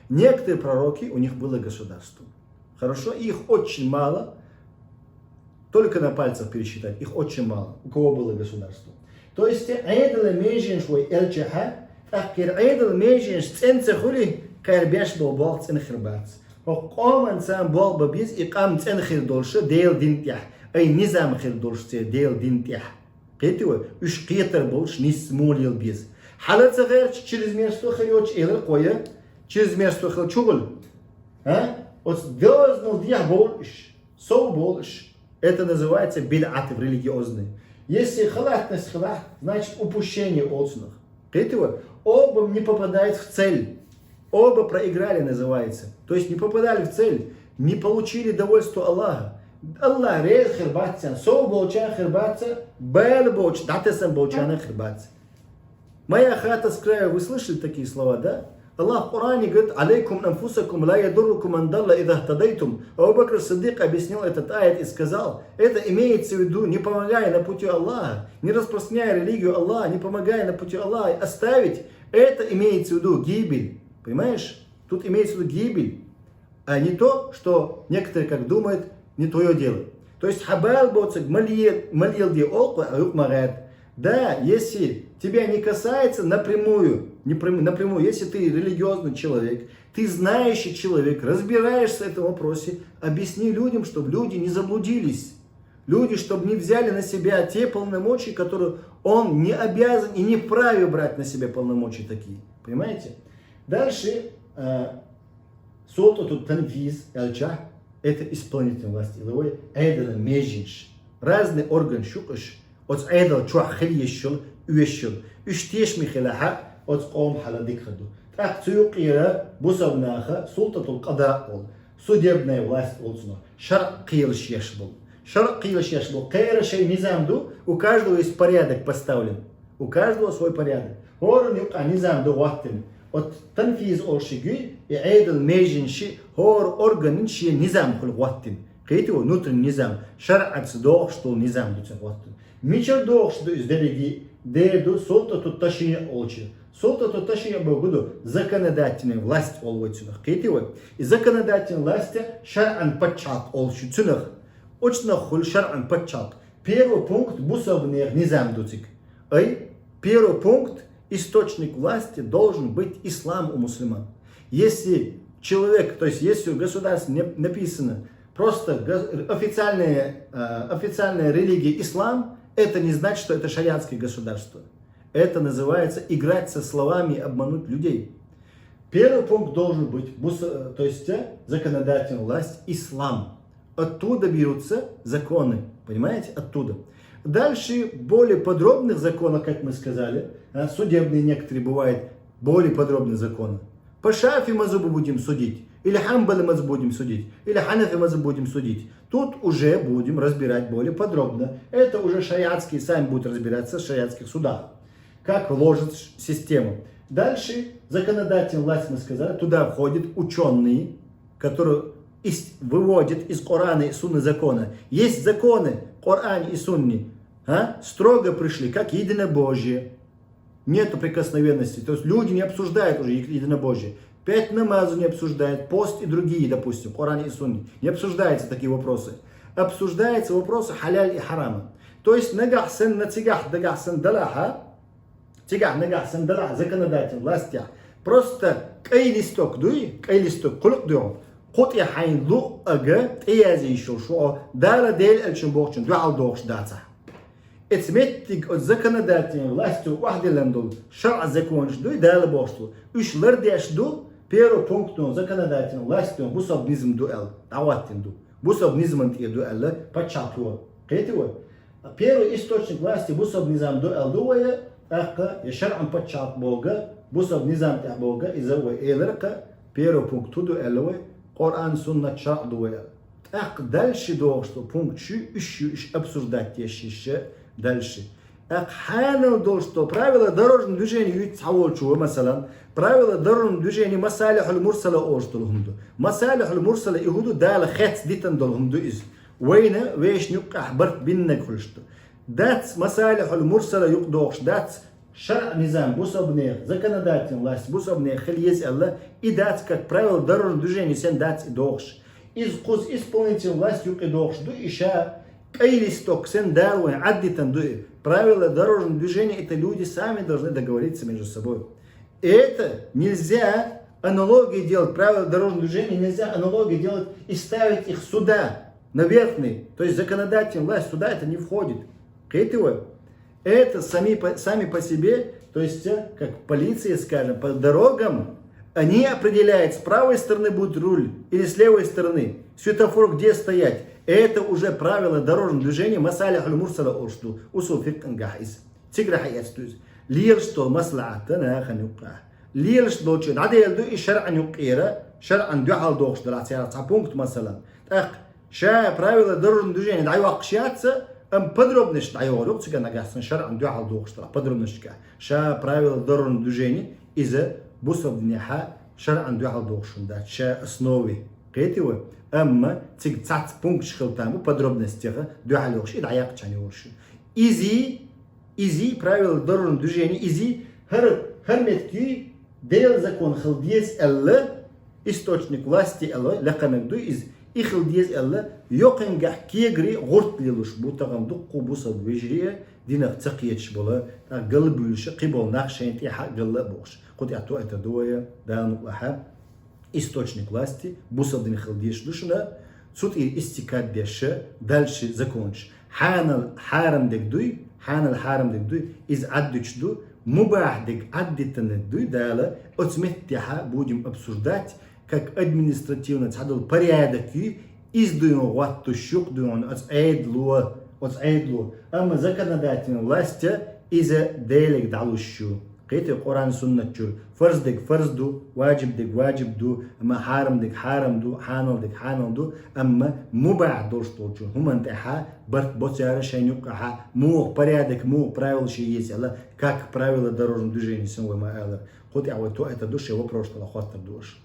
Некоторые пророки, у них было государство. Хорошо, их очень мало, только на пальцах пересчитать, их очень мало, у кого было государство. То есть, Ӏедал меженаш вай элчахьа, тӀаккха Ӏедал меженаш цӀенца хули, кхайр беш бол болх цӀена хир бац. Хьо къоман цан бол ба биз и къам цӀена хир долша Дел дин тӀехь, ай низам хир долш це Дел дин тӀехь. Кхетий вай, уьш кхетар болуш нийсса муха лел беза. Хьала ца гӀерча, чрезмерство хир йоцу элар кхоя, чрезмерство хила чугӀула. А? Оцу дознал дехьа болуш, сов болуш. Это называется бид'ат в религиозной. Если халатность хилахь, значит упущение олцунах. Кхетий вай, оба не попадает в цель. Оба проиграли, называется. То есть не попадали в цель, не получили довольство Аллаха. Аллах реза хир бац царна, сов болчарна хир бац, бала боцу, дӀатесам болчарна хир бац. Моя хата с краю, вы слышали такие слова, да? Аллах в Коране говорит: «Алейкум анфусакум ла ядуррукум ман далла иза хтадайтум». Абу Бакр Сиддик объяснил этот аят и сказал: это имеется в виду, не помогая на пути Аллаха, не распространяя религию Аллаха, не помогая на пути Аллаха, оставить, это имеется в виду гибель. Понимаешь? Тут имеется в виду гибель, а не то, что некоторые как думают, не твое дело. То есть хьабала боцург малъе-, малъелде олкъа, а юкъ ма гӀерта. Да, если тебя не касается напрямую, не прям- напрямую, если ты религиозный человек, ты знающий человек, разбираешься в этом вопросе, объясни людям, чтобы люди не заблудились. Люди, чтобы не взяли на себя те полномочия, которые он не обязан и не вправе брать на себя полномочия такие. Понимаете? Дальше э, султӀату танфиз аьлча, это исполнительная власть, илавой Ӏедалан меженаш, разный органаш ю-кх уьш, оцу Ӏедал чохь хила езаш йолу, оьшуш йолу. Уьш тешаме хилахь, оцу къоман хьал дика хир ду. ТӀаккха цу юкъера бусалба наха султӀатул къада олу, судебная власть олу цунах, шарӀ кхелаш еш болу. ШарӀ кхелаш еш болу. Кхеран шайн низам ду, у каждого есть порядок поставлен. У каждого свой порядок. ХӀоранна юкъахь низам ду хӀоттийна. Оцу танфиз олуш шиги, и Ӏедалан меженаш ши, хӀора органан шен низам хуьлу хӀоттийна. Кхетий вай, внутренний низам, шарӀаца догӀуш долу низам ду цуьнан хӀоттийна. Мичара догӀуш ду иза дерриге? Дера ду султӀату ташриӀ олучу. СултӀату ташриӀ бохург ду законодательная власть олу вай цунах. Кхетий вай? И законодательная власть шарӀан пачхьалкх олуш ю цунах. Оцунах хуьлу шарӀан пачхьалкх. Первый пункт бусалба нехан низам ду цига. Ай, первый пункт, источник власти должен быть ислам у мусульман. Если человек, то есть если у государства не написано просто го- официальная, э, официальная религия ислам, это не значит, что это шариатское государство. Это называется играть со словами и обмануть людей. Первый пункт должен быть, бус- э, то есть э, законодательная власть, ислам. Оттуда берутся законы, понимаете, оттуда. Дальше более подробных законов, как мы сказали, а, судебные некоторые бывают, более подробные законы. По шафи мазхабу будем судить, или ханбали мазхаб будем судить, или ханафи мазхаб будем судить. Тут уже будем разбирать более подробно. Это уже шариатские сами будут разбираться в шариатских судах. Как вложить систему. Дальше законодательная власть, мы сказали, туда входят ученые, которые из- выводят из Корана и Сунны законы. Есть законы в Коране и Сунне, а, строго пришли, как единобожие. Нету прикосновенности. То есть люди не обсуждают уже е- единобожие. Пять намазов не обсуждают, пост и другие, допустим, в Коране и Сунне. Не обсуждаются такие вопросы. Обсуждаются вопросы халяля и харама. То есть нагахь санна, цигахь дагахь санна далахь, цигахь нагахь санна далахь законодательная власть. Просто кӀай листок дуй, кӀай листок кхуьлукъ дуй хьуна. Кху тӀе хьайна луъург тӀеязъеш йолуш ву хьо, Дала Дела аьллачун бохучун дуьхьал дохуш дацахь. Эца меттиг оцу законодательной властью охьадиллина долу шарӀан законаш дуй, Дала бохуш долу. Уьш лардеш ду, первый пунктон законодательной властью бусалба низам ду аьлла, дӀахӀоттийна ду. Бусалба низаман тӀе ду аьлла, пачхьалкхо. Кхетий вай? Первый источник власти бусалба низам ду аьлла ду вай, тӀаккха я шарӀан пачхьалкх бохург, бусалба низам тӀехь бохург, иза вай элира-кх, первый пункт хӀун ду аьлла вай, Къуръан, суннат, шарӀ ду вай аьлла. ТӀаккха дальше догӀуш долу пункт шу, уьш ю, уьш обсуждать деш йиш дальше. ТӀаккха хьанал долуш долу правила дорожного движения юьйцу цхьаволчо, масалан, правила дорожного движения масалихьул мурсала олуш долу хӀума ду. Масалихьул мурсала и хӀун ду, Дала хец дитина долу хӀума ду иза. Вайна вешан юккъехь барт биннарг хуьлуш ду. Дац масалихьул мурсала юкъа догӀуш дац, ШарӀ низам бусалбанех, законодательная власть бусалбанех хила еза аьлла, и дац как правило дорожного движения сен дац и дохуш. Из кхуз исполнительная власть юкъе дохуш ду, и ша кӀай листок сен дала вайн Ӏаддитан ду и. Правила дорожного движения это люди сами должны договориться между собой. Это нельзя аналогии делать, правила дорожного движения нельзя аналогии делать и ставить их сюда, на верхний, то есть законодательная власть сюда это не входит. Кхетий вай? Это сами по, сами по себе, то есть э, как полиция, скажем, по дорогам, они определяют, с правой стороны будет руль или с левой стороны, светофор где стоять. Это уже правила дорожного движения, масалихуль мурсала олуш ду, усул фикъхӀангахь из. Цигара хьаэцна ду из. Лелаш долу маслахьат нахана юккъехь. Лелаш долчу дӀаделла ду и шарӀан юккъера, шарӀан дуьхьал дохуш далахь царах цхьа пункт, масалан. ТӀаккха ша правила дорожного движения дӀайоккхуш яц, амма подробностьш дӀайогӀур ю-кх цигара нагахь санна шарӀан дуьхьал дохуш далахь подробностьшкахь. Ша правила дорожного движения иза бусалба динехьа шарӀан дуьхьал дохуш хӀума дац, ша основе. Кхетий вай? Амма цига цхьацца пункташ хила там бу подробностех дуьхьал йохуш, и дӀаяккхачарна йолуш ю. Изий, изий правила дорожного движения, изий хӀара, хӀара меттиг юй, Делан закон хила деза аьлла, источник власти аьлла, лакханаг ду иза, и хила деза аьлла, йоккхангахь кегари гӀурт лелуш бу тахана дуккха бусалба вежарий, динах ца кхеташ бола, тӀаккха галбуьйлуша кхиболу нах шайна тӀехьа а галла а бохуш. Кху тӀехь тоьар ду вай, Дала мукъалахь. Источник власти бусалба дин хила дезаш ду шуна, цу тӀера истикад деш, дальше законаш. Хьанал хьарам дерг дуй, хьанал хьарам дерг дуй, иза Ӏаддуьтуш ду, мубахь дерг Ӏаддитаниг дуй Дала, оцу меттехьа будем обсуждать, как административно цхьадолу порядок юй, иза дуй хьуна гӀоттуш, юкъ дуй хьуна оцу Ӏедало, оцу Ӏедало. Амма законодательная власть иза Делега дӀалуш ю. Кхетий, Къуръан, суннат чуьра фарз дерг фарз ду, важиб дерг важиб ду, амма хьарам дерг хьарам ду, хьанал дерг хьанал ду, амма мубахь долуш долчу хӀуманна тӀехьа барт бо цара шайна юккъехьа, муха порядок, муха правила шен еза аьлла, как правила дорожного движения санна вай ма аллара. Кху тӀехь вай тоьар ду шайн вопросашкахь хоттур ду аша.